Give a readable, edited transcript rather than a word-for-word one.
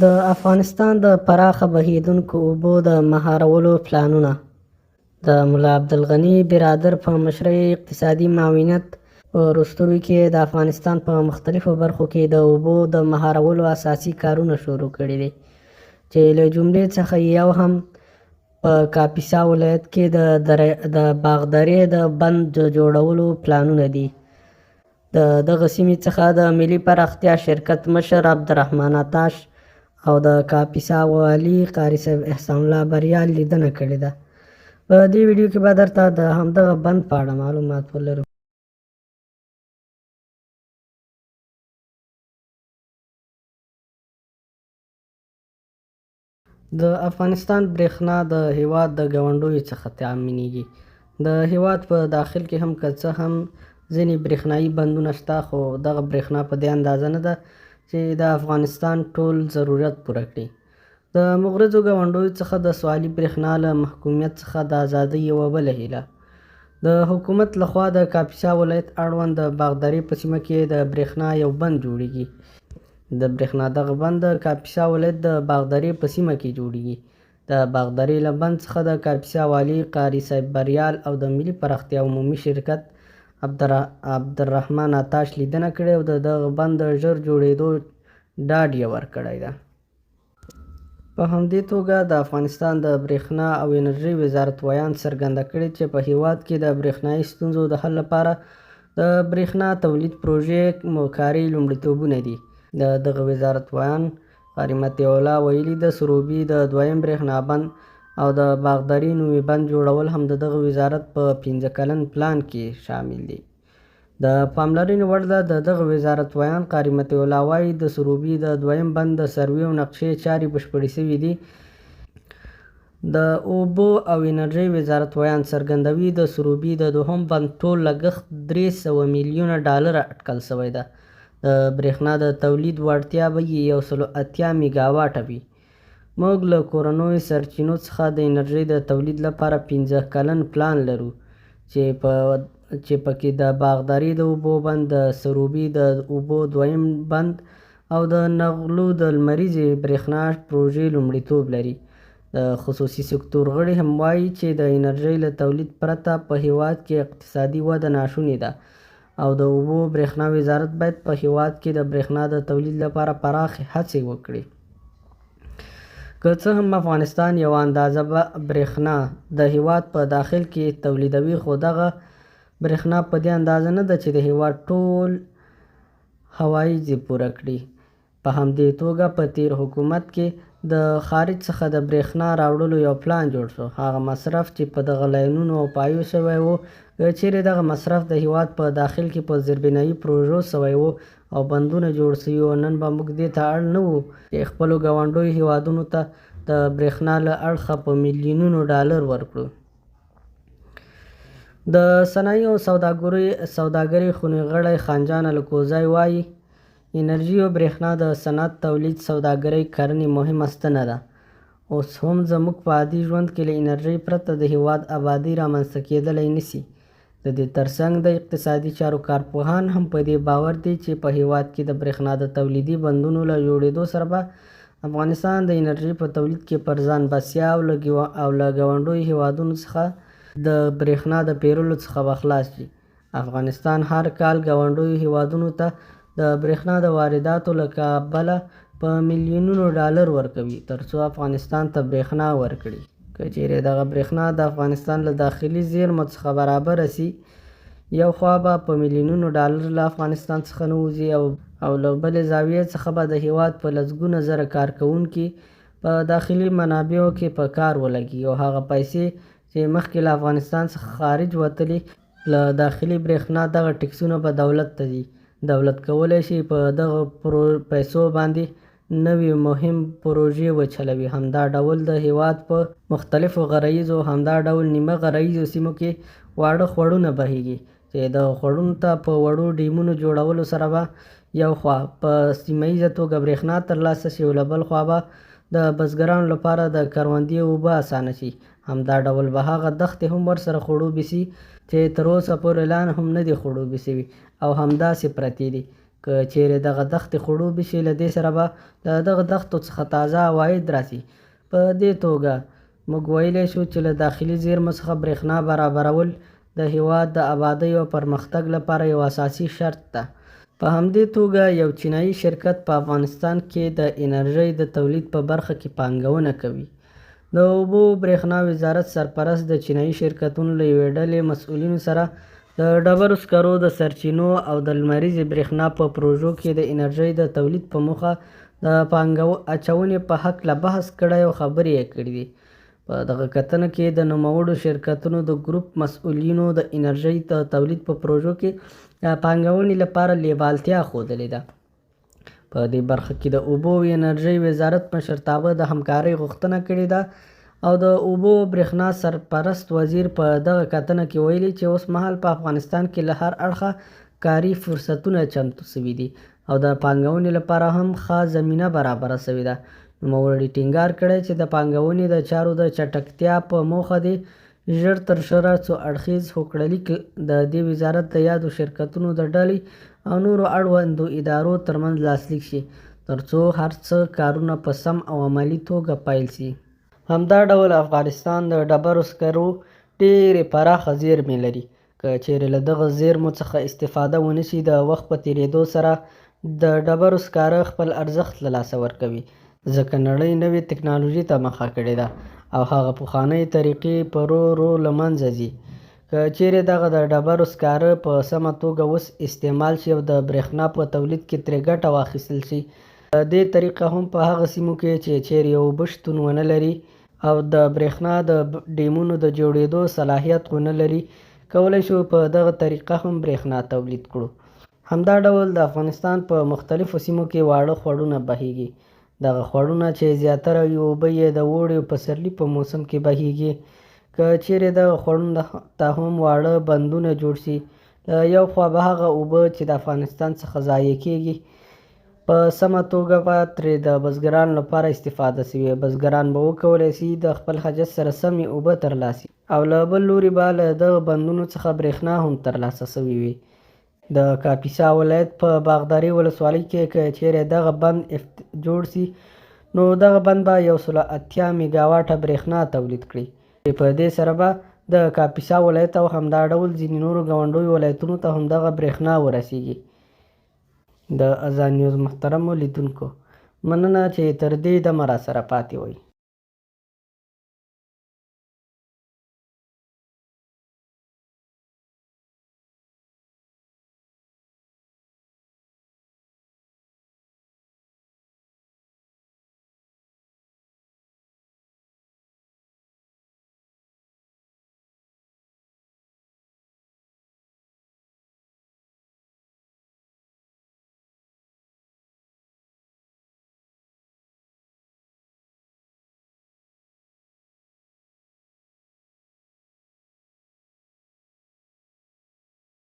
د افغانستان د پراخه بهیدونکو اوبو د مهارولو پلانونه. د ملا عبدالغني برادر په مشرۍ اقتصادي معاونیت په وروستیو کې د افغانستان په مختلفو برخو کې د اوبو د مهارولو اساسي کارونه شروع کړي دي، چې له جملې څخه یو هم په کاپیسا ولایت کې د باغدرې د بند د جوړولو پلانونه دي. د دغه سیمې څخه د ملي پراختیا شرکت مشر عبدالرحمن عطاش او د کاپیسا والي قاري صاحب احسان الله بریال لیدنه کړې ده. په دې ویډیو کې به درته د همدغه بند په اړه معلومات ولرو. د افغانستان برېښنا د هېواد د ګاونډیو څخه تامینېږي. د هېواد په داخل کې هم که څه هم ځینې برېښنايي بندونه شته، خو دغه برېښنا په دې اندازه نه ده چې د افغانستان ټول ضرورت پوره کړي. د مغرضو ګاونډیو څخه د سوالي برېښنا له محکومیت څخه د ازادۍ یوه بله هیله د حکومت لخوا د کاپیسا ولایت اړوند د باغدرې په سیمه کې د برېښنا یو بند جوړیږي. د برېښنا دغه بند د کاپیسا ولایت د باغدرې په سیمه کې جوړیږي. د باغدرې له بند څخه د کاپیسا والي قاري صاحب بریال او د ملي پراختیا عمومي شرکت عبدالرحمن عطاش لیدنه کړې او د دغه بند د ژر جوړېدو ډاډ یې ورکړی ده. په همدې توګه د افغانستان د برېښنا او انرژۍ وزارت ویاند څرګنده کړې، چې په هېواد کې د برېښنايي ستونزو د حل لپاره د برېښنا تولید پروژې کاري لومړیتوبونه دي. د دغه وزارت ویاند قاري مطیع الله ویلي، د سروبي د دویم برېښنا بند او د باغدرې نومي بند جوړول هم د دغه وزارت په 5 کلن پلان کې شامل دي. د پاملرنې وړ ده، د دغه وزارت ویاند قاري مطیع الله وایي، د سروبي د دویم بند د سروې او نقشې چارې بشپړې شوې دي. د اوبو او انرژۍ وزارت ویاند څرګندوي، د سروبي د دوهم بند ټول لګښت 300 میلیونه ډالره اټکل شوی ده. د برېښنا د تولید وړتیا به یې 180 میګاواټه وي. موږ له کورنیو سرچینو څخه د انرژۍ د تولید لپاره 5 کلن پلان لرو، چې پکې د باغدرې د اوبو بند، د سروبي د اوبو دویم بند او د نغلو د لمریزې برېښنا پروژې لومړیتوب لري. د خصوصي سکتور غړي هم وایي، چې د انرژۍ له تولید پرته په هېواد کې اقتصادي وده ناشونې ده او د اوبو برېښنا وزارت باید په هېواد کې د برېښنا د تولید لپاره پراخې هڅې وکړي. که څه هم افغانستان یوه اندازه برېښنا د هېواد په داخل کې تولیدوي، خو دغه برېښنا په دې اندازه نه ده چې د هېواد ټول حوایج یې پوره کړي. په همدې توګه په تېر حکومت کې د خارج څخه د برېښنا راوړلو یو پلان جوړ شو. هغه مصرف چې په دغه لاینونو او پایو شوی و، که چیرې دغه مصرف د هېواد په داخل کې په زیربنایي پروژو شوی و او بندونه جوړ شوي وو، نن به موږ دې ته اړ نه وو چې خپلو ګاونډیو هېوادونو ته د برېښنا له اړخه په میلیونونو ډالر ورکړو. د صنایع او سوداګرۍ خونې غړی خانجان الکوزی وایي، انرژي او برېښنا د صنعت، تولید، سوداګرۍ، کرنې مهمه ستنه ده. اوس هم زموږ په عادي ژوند کې له انرژۍ پرته د هېواد ابادي رامنځته کېدلی نشي. د دې ترڅنګ د اقتصادي چارو کارپوهان هم په دې باور دي، چې په هېواد کې د برېښنا د تولیدي بندونو له جوړېدو سره به افغانستان د انرژۍ په تولید کې پر ځان بسیا او له ګاونډیو هېوادونو څخه د برېښنا د پېرلو څخه به خلاص شي. افغانستان هر کال ګاونډیو هېوادونو ته د برېښنا د وارداتو له کبله په میلیونونو ډالر ورکوي، ترڅو افغانستان ته برېښنا ورکړي. که چیرې دغه برېښنا د افغانستان له داخلي زیرمو څخه برابره شي، یو خوا به په میلیونونو ډالر له افغانستان څخه نه وځي او له بلې زاویې څخه به د هېواد په لسګونه زره کارکوونکي په داخلي منابعو کې په کار ولګي او هغه پیسې چې مخکې له افغانستان څخه خارج وتلې، له داخلي برېښنا دغه ټکسونه به دولت ته ځي. دولت کولی شي په دغه پیسو باندې نوې مهم پروژې وچلوي. همدا ډول د هېواد په مختلفو غرییزو همدا ډول نیمه غرییزو سیمو کې واړه خوړونه بهیږي، چې د خوړونو ته په وړو ډیمونو جوړولو سره به یو خوا په سیمه ییزه توګه برېښنا ترلاسه شي او له بل خوا به د بزګرانو لپاره د کروندې اوبه اسانه شي. همدا ډول به هغه دښتې هم ورسره خړوبې شي چې تر اوسه پورې لا هم نه دي خړوبې شوي او همداسې پرتې دي. که چیرې دغه دښتې خړوبې شي، له دې سره به له دغه دښتو څخه تازه عواید راسي. په دې توګه موږ ویلی شو چې له داخلي زیرمو څخه برېښنا برابرول د هیواد د ابادۍ او پرمختګ لپاره یو اساسي شرط ده. په همدې توګه یو چینایي شرکت په افغانستان کې د انرژۍ د تولید په برخه کې پانګونه کوي. د اوبو برېښنا وزارت سرپرست د چینایي شرکتونو له یوې ډلې مسؤلینو سره د ډبرو سکرو د سرچینو او د لمریزې برېښنا په پروژو کې د انرژۍ د تولید په موخه د پانګه اچونې په هکله بحث کړی او خبرې یې کړې دي. په دغه کتنه کې د نوموړو شرکتونو د ګروپ مسؤلینو د انرژۍ د تولید په پروژو کې د پانګونې لپاره لیوالتیا ښودلې ده. په دې برخه کې د اوبو او انرژۍ وزارت مشرتابه د همکارۍ غوښتنه کړې ده او د اوبو او برېښنا سرپرست وزیر په دغه کتنه کې ویلي چې اوسمهال په افغانستان کې له هر اړخه کاري فرصتونه چمتو سوي دي او د پانګونې لپاره هم ښه زمینه برابره سوې ده. نوموړي ټینګار کړی چې د پانګونې د چارو د چټکتیا په موخه دې ژر تر ژره څو اړخیز هوکړه لیک د دې وزارت د یادو شرکتونو د ډلې او نورو اړوندو ادارو ترمنځ لاسلیک شي، ترڅو هر څه کارونه په سم او عملي توګه پیل شي. همدا ډول افغانستان د ډبرو سکرو ډېرې پراخه زیرمې لري. که چیرې له دغه زیرمو څخه استفاده ونه شي، د وخت په تېرېدو سره د ډبرو سکاره خپل ارزښت له لاسه ورکوي، ځکه نړۍ نوې تکنالوژي ته مخه کړې ده او هغه پخوانۍ طریقې په ورو ورو له منځه ځي. که چیرې دغه د ډبرو سکاره په سمه توګه اوس استعمال شي او د برېښنا په تولید کې ترې ګټه واخیستل شي، په دې طریقه هم په هغه سیمو کې چې چیرې اوبه شتون ونه لري او د برېښنا د ډیمونو د جوړېدو صلاحیت ونه لري، کولی شو په دغه طریقه هم برېښنا تولید کړو. همدا ډول د افغانستان په مختلفو سیمو کې واړه خوړونه بهیږي. دغه خوړونه چې زیاتره اوبه یې د اوړي او پسرلي په موسم کې بهیږي، که چیرې دغه خوړونو ته هم واړه بندونه جوړ شي، له یو خوا به هغه اوبه چې د افغانستان څخه ضایع کیږي په سمه توګه به ترې د بزګرانو لپاره استفاده شوي، بزګران به وکولی شي د خپل حاجت سره سمې اوبه ترلاسه او له بل لوري به له دغه بندونو څخه برېښنا هم ترلاسه شوې وي. د کاپیسا ولایت په باغداري ولسوالۍ کې که چیرې دغه بند جوړ شي، نو دغه بند به 180 میګاواټه برېښنا تولید کړي. په دې سره به د کاپیسا ولایت او همدا ډول ځینې نورو ګاونډیو ولایتونو ته هم دغه برېښنا ورسیږي. د ازان نیوز محترمو لیدونکو مننه چې تر دې دمه راسره پاتې وئ.